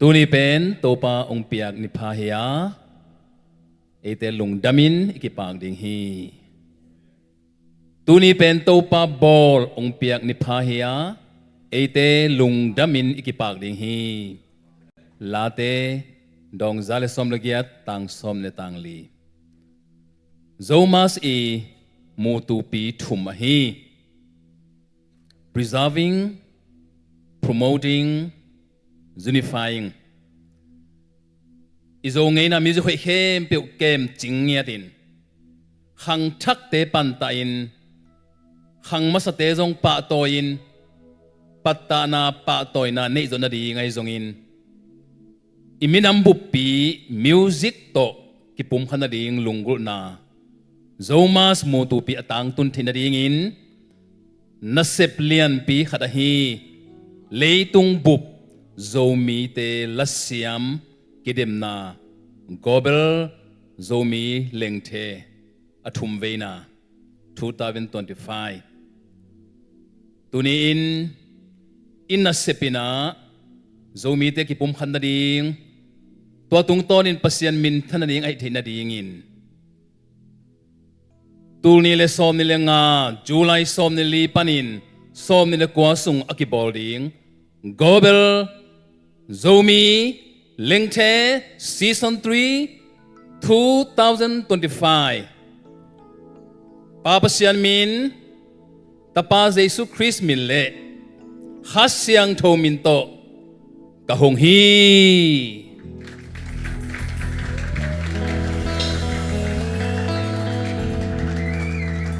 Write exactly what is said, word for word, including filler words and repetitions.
Tuni pen Topa hong piak ni pha hi a, eite lungdamin i kipak ding hi. Tuni pen Topa bawl hong piak ni pha hi a, eite lungdamin i kipak ding hi. Late dawng za le sawm le giat, tang sawm le tang li. Zomus i mutupi thum ahi. Preserving, promoting, unifying. I Zo ngeina music hoih khempeuh kemcing ngiatin, khang thakte pantahin, khang masate zong pahtawiin, pattahna pahtawina neih zawh nading ahi zongin, i minam buppi music tawh kipumkhat nading lunggulhna, Zomus mutupi a tangtun theih nadingin nasep lianpi khat ahi leitung bup Zomite lasiam kidemna, Global Zomi Lengthe a thumveina, two thousand twenty-five. Tuni-in i nasepin ah Zomite kipumkhat nading, tua tungtawnin Pasian minthan nading ahih theih nadingin, tul nih le sawm nih le nga, July sawm nih li panin sawm nih le kua sung a kibawl ding Global Zomi Lengthe Season three, two thousand twenty-five. Pa Pasian min, Tapa Jesu Khrist min le Kha Siangtho min tawh ka hong hi.